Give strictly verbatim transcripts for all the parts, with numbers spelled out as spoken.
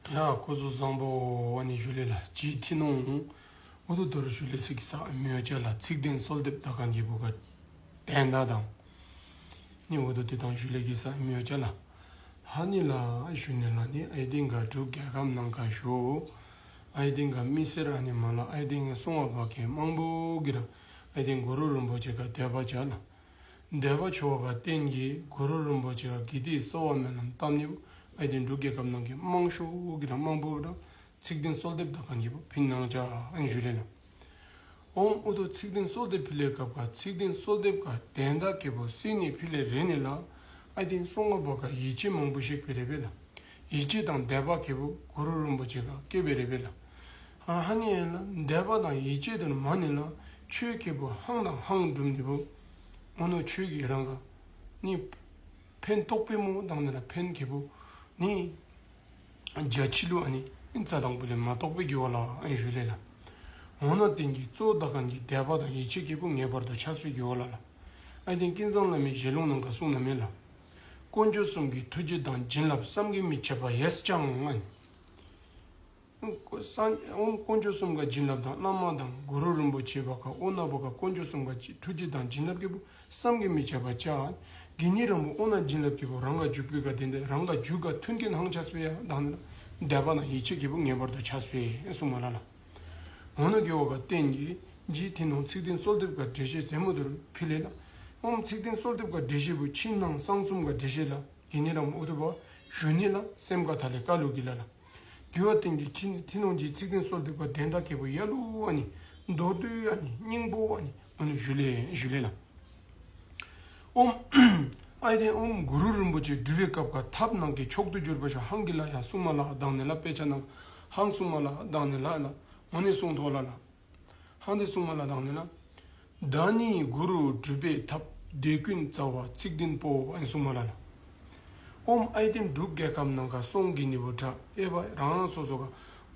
ཡ་སྐུ་གཟུགས་བཟང་པོ། ཨ་ནི་ཞུ་ལེ་ལགས། ཅི་ཐི་ནོང་འུ་ཐུ་དོ་རུ་ཞུ་ལེ་སི་གི་ས་མི་ཡོ་ཅ་ལགས། ཚིག་དོན་གསོལ་འདེབས་དག་ཁན་གི་བུ་ག་དོན་དག་དང་ནི་འུ་ཐུ་དེ་དང་ཞུ་ལེ་གི་ས་མི་ཡོ་ཅ་ལགས། ཧ་ནི་ལ་ཞུ་ནི་ལ་ནི་ཨའི་ཏེན་ག་འབྲུག་རྒྱལ་ཁབ་ནང་ག་ཞུ་ཨའི་ཏེན་ག་མི་སེར་ཨ་ནི་མ་ལ་ཨའི་ཏེན་ག་སོང་བ་བ་གི་མང་པོ་གི་ར་ཨའི་ཏེན་གུ་རུ་རིན་པོ་ཆེ་ག་དད་པ་ཅ་ལགས། དད་པ་ཆོ་བ་ག་བརྟེན་གི་གུ་རུ་རིན་པོ་ཆེ་ག་གི་དེ་གསོལ་བ་སྨོན་ལམ་བཏབ་ནི་བུ་ཨའི་ཏེན་འབྲུག་རྒྱལ་ཁབ་ནང་གི་མང་ཤོས་གི་ར་མང་པོ་གི་ར་ཚིག་དོན་གསོལ་འདེབས་དག་ཁན་གི་བུ་ཕིན་ནང་ཅ་ཨན་ཞུ་ལེ་ལགས། ཨོམ་འུ་ཐུ་ཚིག་དོན་གསོལ་འདེབས་ཕི་ལེ་སྐབས་ག་ཚིག་དོན་གསོལ་འདེབས་ག་དོན་དག་གི་བུ་སི་ནི་ཕི་ལེ་རེ་ནི་ལ་ཨའི་ཏེན་སོང་བ་བ་ག་ཡིད་ཆེས་མང་པོ་ཞིག་སྐྱེ་བེ་རེ་བེ་ལགས། ཡིད་ཆེས་དང་དད་པ་གི་བུ་གུ་རུ་རིན་པོ་ཆེ་ག་སྐྱེ་བེ་རེ་བེ་ལགས། ཨ་ཧ་ནི་ཡན་ལ་དད་པ་དང་ཡིད་ཆེས་དུ་མ་ནི་ལ་ཆོས་གི་བུ་ཧང་དང་ཧང་སྒྲུབ་ནི་བུ་འོ་ནོ་ཆོས་གི་རང་ག་ནི་ཕན་ཐོགས་པེ་མོ་དང་ནི་ལ་ཕན་གི་བུ་ནི་རྒྱ་ཆི་ལུ་ཨ་ནི་རྩ་དང་པོ་ལས་མ་གཏོགས་པེ་གི་བ་ལ་ཨན་ཞུ་ལེ་ལགས། འོ་ནོ་བརྟེན་གི་གཙོ་བོ་དག་ཁན་གི་དད་པ་དང་ཡིད་ཆེས་གི་བུ་ངེས་པར་དུ་ཆགས་པེ་གི་བ་ལ་ལགས། ཨའི་ཏེན་ཀུན་བཟང་བླ་མའི་ཞལ་ལུང་ནང་ག་གསུངས་ན་མེ་ལགས། དཀོན་མཆོག་གསུམ་གྱི་ཐུགས་རྗེ་དང་བྱིན་རླབས་བསམ་གྱིས་མི་ཁྱབ་པ་ཡོད་ཀྱང་ཨ་ནི། ཨོམ་དཀོན་མཆོག་གསུམ་ག་བྱིན་རླབས་དང་བླ་མ་དང་གུ་རུ་རིན་པོ་ཆེ་བ་ག་འོ་ན་བ་ག་དཀོན་མཆོག་གསུམ་ག་ཐུགས་རྗེ་དང་བྱིན་རླབས་གི་བུ་བསམ་གྱིས་མི་ཁྱབ་པ་ཅ་གི་ནི་རང་བུ་འོ་ན་བྱིན་རླབས་གི་བུ་རང་ག་འཇུག་པེ་ག་དེ་འདི་རང་ག་འཇུག་ག་མཐུན་རྐྱེན་ཧང་ཆགས་པེ་ཡ་དང་ནི་དད་པ་དང་ཡིད་ཆེས་གི་བུ་ངེས་པར་དུ་ཆགས་པེ་གསུངས་མ་ལ་ལགས། འོ་ནོ་གི་བ་ག་བརྟེན་གི་ཇི་ཐི་ནོང་ཚིག་དོན་གསོལ་འདེབས་ག་འགྲེལ་བཤད་ཟེ་མོ་དུ་རུ་ཕི་ལེ་ལགས། ཨོམ་ཚིག་དོན་གསོལ་འདེབས་ག་འགྲེལ་བཤད་བུ་ཕྱི་ནང་གསང་གསུམ་ག་འགྲེལ་བཤད་ལ་གི་ནི་རང་འུ་ཐུ་བ་ཞུ་ནི་ལ་སེམས་ག་ཐ་ལེ་ཀ་ལུ་གི་ལ་ལགས། གི་བ་བརྟེན་གི་ཇི་ཐི་ནོང་ཇི་ཚིག་དོན་གསོལ་འདེབས་ག་དོན་དག་གི་བུ་ཡ་ལུ་ཨ་ནི་མདོར་བསྡུས་ཨ་ནི་སྙིང་པོ་ཨ་ནི་ཨ་ནི་ཞུ་ལེ་ཞུ་ལེ་ལགས། ཨོམ་ཨའི་ཏེན་ཨོམ་གུ་རུ་རིན་པོ་ཆེ་སྒྲུབ་པའི་སྐབས་ག་ཐབས་ནང་གི་མཆོག་ཏུ་གྱུར་པ་ཤོ་ཧང་གི་ལ་ཡ་གསུངས་མ་ལ་དང་ནི་ལ་དཔེ་ཆ་ནང་ཧང་གསུངས་མ་ལ་དང་ནི་ལ་ལ་ཨ་ནི་གསུངས་ཐོག་ལ་ལགས། ཧང་དེ་གསུངས་མ་ལ་དང་ནི་ལ། བདག་ནི་གུ་རུ་སྒྲུབ་པའི་ཐབས། དེ་ཀུན་རྩ་བ་ཚིག་དོན་པོ་ཨན་གསུངས་མ་ལ་ལགས། ཨོམ་ཨའི་ཏེན་འབྲུག་རྒྱལ་ཁབ་ནང་ག་སོང་གི་ནི་བུ་དྲ་ཨེ་བ་རང་རང་སོ་སོ་ག་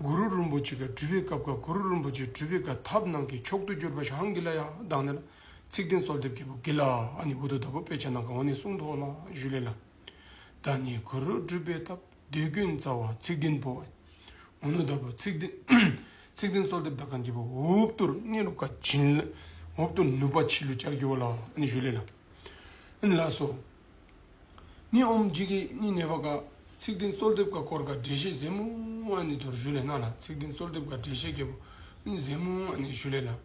གུ་རུ་རིན་པོ་ཆེ་ག་སྒྲུབ་པའི་སྐབས་ག་གུ་རུ་རིན་པོ་ཆེ་སྒྲུབ་པའི་ག་ཐབས་ནང་གི་མཆོག་ཏུ་གྱུར་པ་ཤོ་ཧང་གི་ལ་ཡ་དང་ནི་ལ་ཚིག་དོན་གསོལ་འདེབས་གི་བུ་གི་ལ་ཨ་ནི་འུ་ཐུ་ད་བུ་དཔེ་ཆ་ནང་ག་འོ་ནི་གསུངས་ཐོག་ལ་ཞུ་ལེ་ལགས། བདག་ནི་གུ་རུ་སྒྲུབ་པའི་ཐབས། དེ་ཀུན་རྩ་བ་ཚིག་དོན་པོ། འོ་ནོ་ད་བུ་ཚིག་དོན་ཚིག་དོན་གསོལ་འདེབས་དག་ཁན་གི་བུ་འུབ་ཏུར་ནི་ལུ་ཀ་བྱིན་ལ་འུབ་ཏུར་ནུས་པ་ཆི་ལུ་ཅ་གི་བ་ལ་ཨ་ནི་ཞུ་ལེ་ལགས། ཨ་ནི་ལགས་སོ། ནི་ཨོམ་ཇི་གི་ནི་ནེ་བ་ག་ཚིག་དོན་གསོལ་འདེབས་ག་སྐོར་ག་འགྲེལ་བཤད་ཟེ་མོ་ཨ་ནི་དུར་ཞུ་ལེ་ན་ལགས། ཚིག་དོན་གསོལ་འདེབས་ག་འགྲེལ་བཤད་གི་བུ་ནི་ཟེ་མོ་ཨ་ནི་ཞུ་ལེ་ལགས།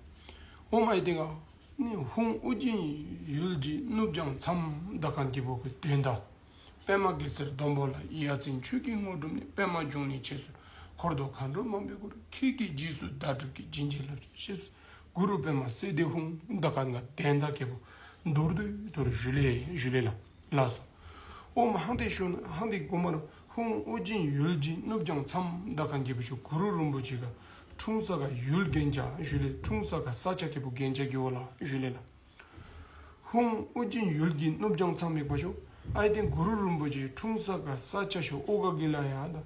ཨོམ་ཨའི་ཏེན་ག་ནི་ཧཱུྃ་ཨོ་རྒྱན་ཡུལ་གྱི་ནུབ་བྱང་མཚམས་དག་ཁན་གི་བུ་གི་དོན་དག། པདྨ་གེ་སར་སྡོང་པོ་ལ། ཡ་མཚན་ཆོས་ཀྱི་དངོས་གྲུབ་ནི། པདྨ་འབྱུང་གནས་ཆེ་སོགས། འཁོར་དུ་མཁའ་འགྲོ་མང་པོས་བསྐོར། ཁྱེད་ཀྱི་རྗེས་སུ་བདག་སྒྲུབ་ཀྱིས། བྱིན་གྱིས་བརླབ་ཕྱིར་གཤེགས་སུ། གུ་རུ་པདྨ་སིདྡྷི་ཧཱུྃ། དག་ཁན་ག་དོན་དག་གི་བུ་མདོར་བསྡུས་དུར་ཞུ་ལེ་ཞུ་ལེ་ལགས། ལགས་སོ། ཨོམ་ཧང་དེ་ཞུ་ན་ཧང་དེ་གོ་མ་རུ་ཧཱུྃ་ཨོ་རྒྱན་ཡུལ་གྱི་ནུབ་བྱང་མཚམས་དག་ཁན་གི་བུ་ཤོ་གུ་རུ་རིན་པོ་ཆེ་ག་འཁྲུངས་ས་ག་ཡུལ་གན་ཅ་ཞུ་ལེ། འཁྲུངས་ས་ག་ས་ཆ་གི་བུ་གན་ཅ་གི་བ་ལ་ཞུ་ལེ་ལགས། ཧཱུྃ་ཨོ་རྒྱན་ཡུལ་གྱི་ནུབ་བྱང་མཚམས་ཡིག་པ་ཤོ། ཨའི་ཏེན་གུ་རུ་རིན་པོ་ཆེ་འཁྲུངས་ས་ག་ས་ཆ་ཤོ་ཨོ་ག་གི་ལ་ཡ་དང་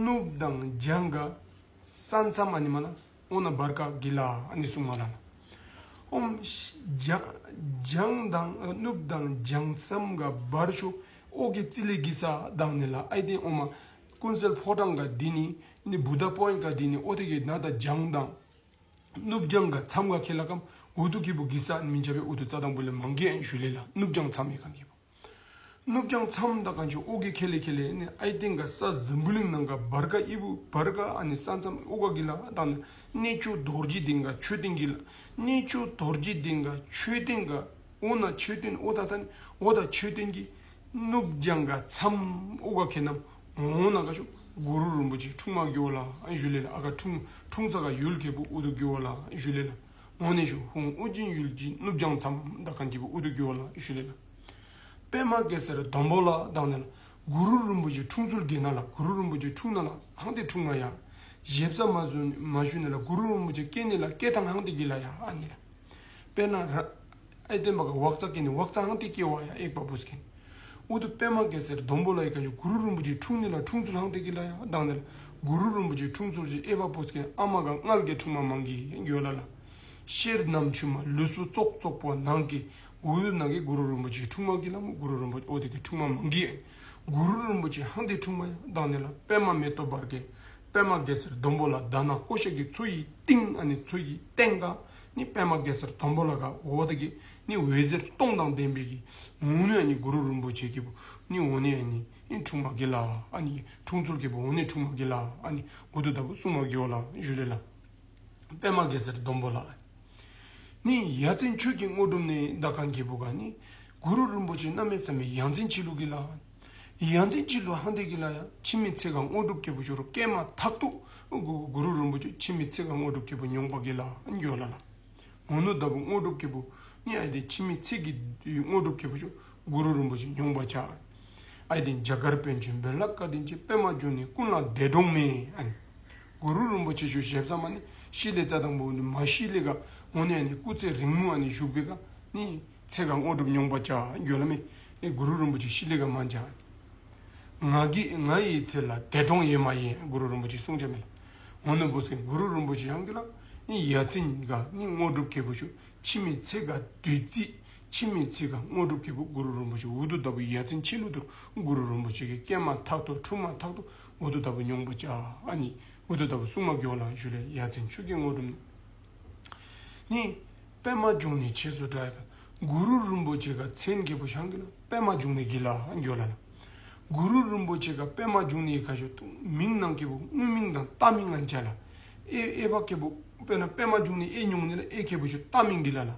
ནུབ་དང་བྱང་ག་ས་མཚམས་ཨ་ནི་མ་ན་ཨོ་ན་བར་ག་གི་ལ་ཨ་ནི་གསུངས་མ་ལ་ལགས། ཨོམ་བྱང་བྱང་དང་ནུབ་དང་བྱང་མཚམས་ག་བར་ཤོ་ཨོ་གི་རྩི་ལེ་གི་ས་དང་ནི་ལ་ཨའི་ཏེན་ཨོ་མ་ཀུན་གསལ་ཕོ་བྲང་ག་དི་ནི་ནི་བུདྡྷ་པོ་ཨིན་ག་དི་ནི་ཨོ་ཏེ་གི་ན་ད་བྱང་དང་ནུབ་བྱང་ག་མཚམས་ག་ཁེ་ལ་ཀམ་འུ་ཐུ་གི་བུ་གི་ས་མི་ཅ་བེ་འུ་ཐུ་རྩ་དང་པོ་ལས་མང་གི་ཨན་ཞུ་ལེ་ལགས། ནུབ་བྱང་མཚམས་ཡིག་ཁན་གི་བུ་ནུབ་བྱང་མཚམས་དག་ཁན་ཤོ་ཨོ་གི་ཁེ་ལེ་ཁེ་ལེ་ནི་ཨའི་ཏེན་ག་ས་འཛམ་བུ་གླིང་ནང་ག་བར་ག་ཨི་བུ་བར་ག་ཨ་ནི་ས་མཚམས་ཨོ་ག་གི་ལ་དང་ནི་གནས་མཆོག་རྡོ་རྗེ་གདན་ག་མཆོད་རྟེན་གི་ལ་གནས་མཆོག་རྡོ་རྗེ་གདན་ག་མཆོད་རྟེན་ག་ཨོ་ན་མཆོད་རྟེན་ཨོ་ད་ད་ནི་ཨོ་ད་མཆོད་རྟེན་གི་ནུབ་བྱང་ག་མཚམས་ཨོ་ག་ཁེ་ནམ་ཨོ་ན་ག་ཤོ་གུ་རུ་རིན་པོ་ཆེ་འཁྲུངས་མ་གི་བ་ལ་ཨན་ཞུ་ལེ་ལགས། ཨ་ག་འཁྲུངས་འཁྲུངས་ས་ག་ཡུལ་གི་བུ་འུ་ཐུ་གི་བ་ལ་ཨན་ཞུ་ལེ་ལགས། ཨོ་ནི་ཤོ་ཧཱུྃ་ཨོ་རྒྱན་ཡུལ་གྱི་ནུབ་བྱང་མཚམས་དག་ཁན་གི་བུ་འུ་ཐུ་གི་བ་ལ་ཨན་ཞུ་ལེ་ལགས། པདྨ་གེ་སར་སྡོང་པོ་ལ་དང་ནི་ལ་གུ་རུ་རིན་པོ་ཆེ་འཁྲུངས་ཚུལ་གི་ན་ལ་གུ་རུ་རིན་པོ་ཆེ་འཁྲུངས་ན་ལ་ཧང་ཏེ་འཁྲུངས་མ་ཡ། ཞེ་ས་མ་ཞུ་མ་ཞུ་ནི་ལ་གུ་རུ་རིན་པོ་ཆེ་སྐྱེ་ནི་ལ་སྐྱེ་ཐངས་ཧང་ཏེ་གི་ལ་ཡ་ཨ་ནི་ལ། དཔེར་ན་ར་ཨའི་ཏེན་བ་ག་ཝག་ཙ་སྐྱེ་ནི་ཝག་ཙ་ཧང་ཏེ་སྐྱེ་བ་ཡ་ཨེག་པ་བུ་སྐྱེ་ནི། འུ་ཐུ་པདྨ་གེ་སར་སྡོང་པོ་ལ་ཡི་ག་ཤོ་གུ་རུ་རིན་པོ་ཆེ་འཁྲུངས་ནི་ལ་འཁྲུངས་ཚུལ་ཧང་ཏེ་གི་ལ་ཡ་དང་ནི་ལ་གུ་རུ་རིན་པོ་ཆེ་འཁྲུངས་ཚུལ་ཅིག་ཨེག་པ་བུ་སྐྱེ་ཨ་མ་ག་མངལ་གི་འཁྲུངས་མ་མང་གི་གི་བ་ལ་ལ། ཤེར་ནམ་ཆུ་མ་ལུས་པོ་ཙོག་ཙོག་པོ་ནང་གི་འུ་ཐུ་ནང་གི་གུ་རུ་རིན་པོ་ཆེ་འཁྲུངས་མ་གི་ལ་མོ་གུ་རུ་རིན་པོ་ཆེ་ཨོ་ཏེ་གི་འཁྲུངས་མ་མང་གི། གུ་རུ་རིན་པོ་ཆེ་ཧང་ཏེ་འཁྲུངས་མ་ཡ་དང་ནི་ལ་པདྨ་མེ་ཏོག་འབར་གེ། པདྨ་གེ་སར་སྡོང་པོ་ལ་དྷ་ན་ཀོ་ཤ་གི་མཚོ་ཡི་གཏིང་ཨ་ནི་མཚོ་ཡི་སྟེང་ག་ནི་པདྨ་གེ་སར་སྡོང་པོ་ལ་ག་འོ་དེ་གི་ནི་འོད་ཟེར་སྟོང་དང་ལྡན་པའི་གི་འོ་ནི་ཨ་ནི་གུ་རུ་རིན་པོ་ཆེ་གི་བུ་ནི་འོ་ནི་ཨ་ནི་འཁྲུངས་མ་གི་ལ་ཨ་ནི་འཁྲུངས་ཚུལ་གི་བུ་འོ་ནི་འཁྲུངས་མ་གི་ལ་ཨ་ནི་འོ་དོ་ད་བུ་གསུང་མ་གི་འོ་ལ་ཞུ་ལེ་ལ། པདྨ་གེ་སར་སྡོང་པོ་ལ། ནི་ཡ་མཚན་ཆོས་ཀྱི་དངོས་གྲུབ་ནི་ད་གང་གི་བུ་ག་ནི་གུ་རུ་རིན་པོ་ཆེ་གནམ་མེད་ས་མེད་ཡ་མཚན་ཆེ་ལུ་གི་ལ། ཡ་མཚན་ཆེ་ལུ་ཧང་ཏེ་གི་ལ་ཡ་འཆི་མེད་ཚེ་ག་དངོས་གྲུབ་ཀྱི་བུ་ཞུ་རུ་སྐྱེས་མ་ཐག་ཏུ་གུ་གུ་རུ་རིན་པོ་ཆེ་འཆི་མེད་ཚེ་ག་དངོས་གྲུབ་ཀྱི་བུ་མྱོང་པ་གི་ལ་འགྱོ་ལ་ལ། འོ་ནུ་ད་བུ་དངོས་གྲུབ་ཀྱི་བུ་ནི་ཨའི་ཏེ་འཆི་མེད་ཚེ་གི་དངོས་གྲུབ་ཀྱི་བུ་ཞུ་གུ་རུ་རིན་པོ་ཆེ་མྱོང་པ་ཆ། ཨའི་ཏེ་རྒྱ་གར་པཎ་ཆེན་བོན་ལ་བཀའ་དྲིན་ཆེ་པདྨ་འབྱུང་གནས་ཀུན་ལ་འདས་གྲོངས་མེད་ཨ་ནི། གུ་རུ་རིན་པོ་ཆེ་ཞུ་ཞེབ་ས་མ་ནི་ཤི་ལེ་རྩ་དང་པོ་ནི་མ་ཤི་ལེ་ག་འོ་ནི་ཨ་ནི་སྐུ་ཚེ་རིང་མོ་ཨ་ནི་བཞུགས་པེ་ག་ནི་ཚེ་ག་དངོས་གྲུབ་མྱོང་པ་ཆ་འགྱོ་ལ་མེ། ནི་གུ་རུ་རིན་པོ་ཆེ་ཤི་ལེ་ག་མ་ཆ། ང་གི་ང་ཡི་ཚེ་ལ་འདས་གྲོངས་ཡེ་མ་ཡེ་གུ་རུ་རིན་པོ་ཆེ་གསུང་ཆ་མེ་ལ། འོ་ནུ་བུ་སེ་གུ་རུ་རིན་པོ་ཆེ་ཡང་གི་ལ་ནི་ཡ་མཚན་ག་ནི་དངོས་གྲུབ་ཀྱི་བུ་ཞུ། འཆི་མེད་ཚེ་ག་བདུད་རྩི། འཆི་མེད་ཚེ་ག་དངོས་གྲུབ་ཀྱི་བུ་གུ་རུ་རིན་པོ་ཆེ་འུ་དུ་ད་བུ་ཡ་མཚན་ཆེ་ལུ་དུ་གུ་རུ་རིན་པོ་ཆེ་གི་སྐྱེས་མ་ཐག་ཏུ་འཁྲུངས་མ་ཐག་ཏུ་འུ་དུ་ད་བུ་མྱོང་པ་ཆ་ཨ་ནི་འུ་དུ་ད་བུ་གསུང་མ་གི་འོ་ལ་ཞུ་ལེ། ཡ་མཚན་ཆོས་ཀྱི་དངོས་གྲུབ་ནི་ནི་པདྨ་འབྱུང་གནས་ཆེ་སུ་དྲག་ག་གུ་རུ་རིན་པོ་ཆེ་ག་མཚན་གི་བུ་ཤང་གི་ལ་པདྨ་འབྱུང་གནས་གི་ལ་འགྱོ་ལ་ལ། གུ་རུ་རིན་པོ་ཆེ་ག་པདྨ་འབྱུང་གནས་ག་ཞུ་མིང་ནང་གི་བུ་དངོས་མིང་དང་བཏགས་མིང་ཨན་ཆ་ལ། ཨེ་ཨེ་བ་གི་བུ་དཔེར་ན་པདྨ་འབྱུང་གནས་ཨེ་ཉུང་ནི་ལ་ཨེ་གི་བུ་ཞུ་བཏགས་མིང་གི་ལ་ལ།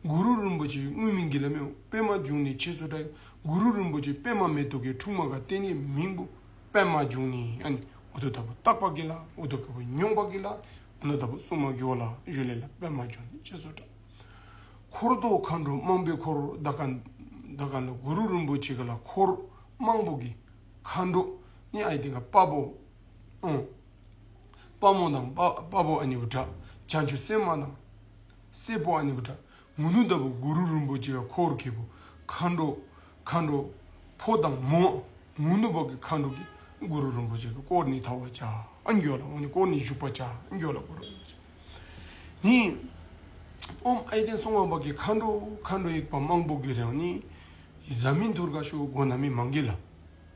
གུ་རུ་རིན་པོ་ཆེ་དངོས་མིང་གི་ལ་མེ་པདྨ་འབྱུང་གནས་ཆེ་སུ་དྲག་གུ་རུ་རིན་པོ་ཆེ་པདྨ་མེ་ཏོག་གི་འཁྲུངས་མ་ག་བརྟེན་ནི་མིང་བུ་པདྨ་འབྱུང་གནས་ཨ་ནི་འུ་དུ་ད་བུ་བཏགས་པ་གི་ལ་འུ་དུ་གི་བུ་མྱོང་པ་གི་ལ། འུ་ནུ་ད་བུ་གསུང་མ་གི་འོ་ལ་ཞུ་ལེ་ལ་པདྨ་འབྱུང་གནས་ཆེ་སུ་དྲག་འཁོར་དུ་མཁའ་འགྲོ་མང་པོའི་འཁོར་ད་ག་ད་ག་ལ་གུ་རུ་རིན་པོ་ཆེ་ག་ལ་འཁོར་མང་པོ་གི་མཁའ་འགྲོ་ནི་ཨའི་ཏེ་ག་དཔའ་བོ་ཨོ་དཔའ་མོ་དང་དཔའ་དཔའ་བོ་ཨ་ནི་བུ་དྲག་བྱང་ཆུབ་སེམས་མ་དང་སྲས་པོ་ཨ་ནི་བུ་དྲག་འུ་ནུ་ད་བུ་གུ་རུ་རིན་པོ་ཆེ་ག་འཁོར་གི་བུ་མཁའ་འགྲོ་མཁའ་འགྲོ་ཕོ་དང་མོ་འུ་ནུ་བ་གི་མཁའ་འགྲོ་གི་གུ་རུ་རིན་པོ་ཆེ་ག་བསྐོར་ནི་ཐ་བ་ཆ་ཨ་འགྱོ་ལ། འོ་ནི་བསྐོར་ནི་བཞུགས་པ་ཆ་ཨ་འགྱོ་ལ་གུ་རུ་རིན་པོ་ཆེ། ནི་ཨོམ་ཨའི་ཏེ་གསུང་བ་བ་གི་མཁའ་འགྲོ་མཁའ་འགྲོ་ཡེག་པ་མང་པོ་གི་རང་ནི་ཟ་མིན་ཐུར་ག་ཤོ་གོ་ན་མི་མང་གི་ལ།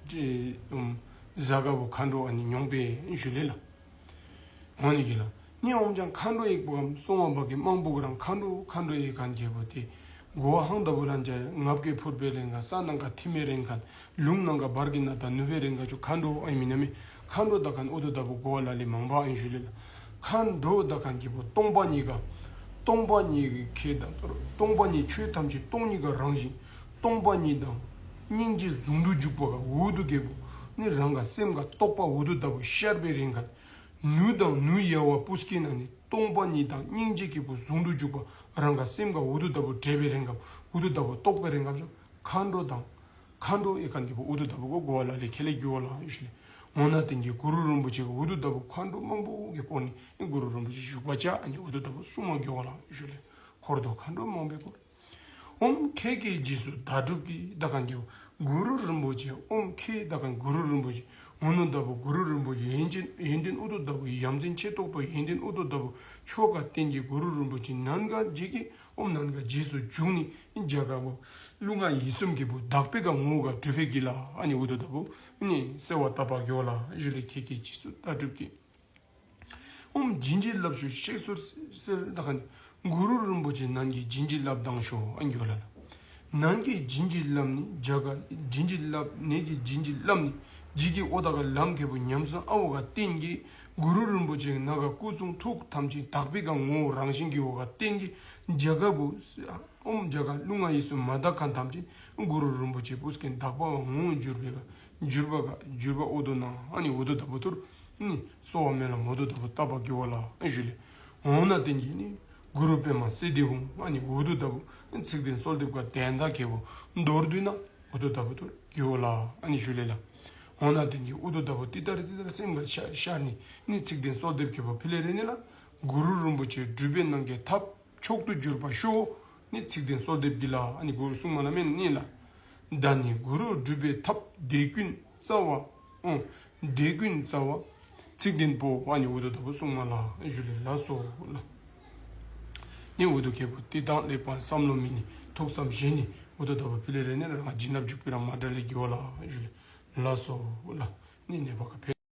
ཅེ་ཨོམ་ཟ་ག་བུ་མཁའ་འགྲོ་ཨ་ནི་མྱོང་པེ་ཞུ་ལེ་ལ། འོ་ནི་གི་ལ། ནི་ཨོམ་ཅང་མཁའ་འགྲོ་ཡེག་པ་གསུང་བ་བ་གི་མང་པོ་གི་རང་མཁའ་འགྲོ་མཁའ་འགྲོ་ཡེག་མཁན་གི་བུ་ཏེ་གོ་བ་ཧང་ད་བུ་ལ་འཇའ་ཡ་ངབ་ཀྱི་ཕུར་པའི་རེང་ག་ས་ནང་ག་ཐིམ་མེ་རེང་ག་ལུང་ནང་ག་བར་གྱི་ན་ད་ནུ་བེ་རེང་ག་ཅུ་མཁའ་འགྲོ་ཨ་མི་ན་མི་མཁའ་འགྲོ་ད་ག་འུ་དུ་ད་བུ་གོ་བ་ལ་ལི་མང་པ་ཨ་ཞུ་ལེ་ལ། མཁའ་འགྲོ་ད་ག་གི་བུ་སྟོང་པ་ཉིད་ག་སྟོང་པ་ཉིད་ཀྱི་ཁྱད་དང་སྟོང་པ་ཉིད་ཆོས་ཐམས་ཅད་སྟོང་ཉིད་ཀྱི་རང་བཞིན་སྟོང་པ་ཉིད་དང་སྙིང་རྗེ་ཟུང་དུ་འཇུག་པ་ག་འུ་དུ་གི་བུ་ནི་རང་ག་སེམས་ག་རྟོགས་པ་འུ་དུ་ད་བུ་ཤར་པའི་རེང་ག་ནུ་དང་ནུ་ཡ་བ་པུས་ཀི་ན་ནི་སྟོང་པ་ཉིད་དང་སྙིང་རྗེ་གི་བུ་ཟུང་དུ་འཇུག་པ་རང་ག་སེམས་ག་འུ་དུ་ད་བུ་འདྲེས་པའི་རེང་ག་འུ་དུ་ད་བུ་རྟོགས་པའི་རེང་ག་ཅོ་མཁའ་འགྲོ་དང་མཁའ་འགྲོ་ཡེག་མཁན་གི་བུ་འུ་དུ་ད་བུ་གོ་གོ་བ་ལ་ལི་ཁེ་ལེ་གི་འོ་ལ་ཞུ་ལེ། འོ་ན་ཏེན་གི་གུ་རུ་རིན་པོ་ཆེ་ག་འུ་དུ་ད་བུ་མཁའ་འགྲོ་མང་པོ་གི་བསྐོར་ནི་གུ་རུ་རིན་པོ་ཆེ་བཞུགས་པ་ཆ་ཨ་ནི་འུ་དུ་ད་བུ་གསུང་མ་གི་འོ་ལ་ཞུ་ལེ། འཁོར་དུ་མཁའ་འགྲོ་མང་པོའི་འཁོར། ཨོམ་ཁྱེད་ཀྱི་རྗེས་སུ་བདག་སྒྲུབ་ཀྱིས་ད་ག་གི་བུ་གུ་རུ་རིན་པོ་ཆེ་ཨོམ་ཁྱེད་ད་ག་གུ་རུ་རིན་པོ་ཆེ་འུ་ནུ་ད་བུ་གུ་རུ་རིན་པོ་ཆེ་ཡོན་ཏན་ཡོན་ཏན་འུ་དུ་ད་བུ་ཡ་མཚན་ཆེ་ཏོག་ཏོ་ཡོན་ཏན་འུ་དུ་ད་བུ་ཆོ་ག་ཏེན་གི་གུ་རུ་རིན་པོ་ཆེ་ནན་ག་རྗེས་ཀྱི་ཨོམ་ནན་ག་རྗེས་སུ་འཇུག་ནི་རྒྱ་གར་བུ་ཀླུ་ལྔ་ཡིད་གསུམ་གྱི་བུ་དག་པའི་ག་ངོ་བོ་ག་གྲུབ་པའི་གི་ལ་ཨ་ནི་འུ་དུ་ད་བུ་ནི་གསོལ་བ་བཏབ་པ་གི་འོ་ལ་ཞུ་ལེ། ཁྱེད་ཀྱི་རྗེས་སུ་བདག་སྒྲུབ་ཀྱིས། ཨོམ་བྱིན་གྱིས་བརླབས་ཤོག་གཤེགས་སུ་གསོལ་ད་ག་ནི་གུ་རུ་རིན་པོ་ཆེ་ནན་གྱི་བྱིན་གྱིས་བརླབས་དང་ཤོ་ཨ་ནི་གི་འོ་ལ་ལ། ནན་གྱི་བྱིན་གྱིས་བརླབས་ནི་རྒྱ་གར་བྱིན་གྱིས་བརླབས་ནན་གྱི་བྱིན་གྱིས་བརླབས་ནི་ཇི་གི་འོ་ད་ག་ལམ་ཁྱེད་བུ་ཉམས་སུ་ཨ་འོ་ག་ཏེན་གི་གུ་རུ་རིན་པོ་ཆེ་ནན་ག་སྐུ་གསུང་ཐུགས་ཐམས་ཅད་དག་པའི་ག་ངོ་བོ་རང་བཞིན་གྱི་འོ་ག་ཏེན་གི་རྒྱ་གར་བུ་ཨོམ་རྒྱ་གར་ཀླུ་ལྔ་ཡིད་གསུམ་མ་དག་མཁན་ཐམས་ཅད་གུ་རུ་རིན་པོ་ཆེ་པུས་ཀི་དག་པ་བ་ངོ་བོ་གྱུར་པའི་ག་གྱུར་པ་ག་གྱུར་པ་འུ་དུ་ན་ཨ་ནི་འུ་དུ་ད་བུ་ཐུར་ནི་གསོལ་བ་སྨོན་ལམ་འུ་དུ་ད་བུ་བཏབ་པ་གི་འོ་ལ་ཨ་ཞུ་ལེ། འོ་ན་ཏེན་གི་ནི་གུ་རུ་པདྨ་སིདྡྷི་ཧཱུྃ་ཨ་ནི་འུ་དུ་ད་བུ་ཚིག་བདུན་གསོལ་འདེབས་ག་དོན་དག་གི་བུ་མདོར་བསྡུས་ན་འུ་དུ་ད་བུ་ཐུར་གི་འོ་ལ་ཨ་ནི་ཞུ་ལེ་ལ། འོ་ན་ཏེན་གི་འུ་དུ་ད་བུ་ཏི་ཏ་རི་ཏི་ཏ་རི་སེམས་ག་ཤར་ཤར་ནི་ནི་ཚིག་བདུན་གསོལ་འདེབས་གི་བུ་ཕི་ལེ་རེ་ནི་ལ་གུ་རུ་རིན་པོ་ཆེ་སྒྲུབ་པའི་ནང་གི་ཐབས་མཆོག་ཏུ་གྱུར་པ་ཤོ་ནི་ཚིག་བདུན་གསོལ་འདེབས་གི་ལ་ཨ་ནི་གུ་རུ་གསུང་མ་ལ་མེ་ནི་ལ། ད་ནི་གུ་རུ་སྒྲུབ་པའི་ཐབས་དེ་ཀུན་རྩ་བ་ཨོ་དེ་ཀུན་རྩ་བ་ཚིག་བདུན་པོ་ཨ་ནི་འུ་དུ་ད་བུ་གསུང་མ་ལ་ཞུ་ལེ་ལ་སོ་ལ། ནི་འུ་དུ་ཁེ་བུ་ཏི་དང་ལེགས་པར་བསམ་བློ་མི་ནི་ཐུགས་བསམ་བཞེས་ནི་འུ་དུ་ད་བུ་ཕི་ལེ་རེ་ནི་རང་བྱིན་རླབས་འཇུག་པའི་རང་མ་འདྲ་ལེ་གི་འོ་ལ་ཞུ་ལེ། ལགས་སོ་ལགས། ནི་ནདཔ་ག་ཕེ།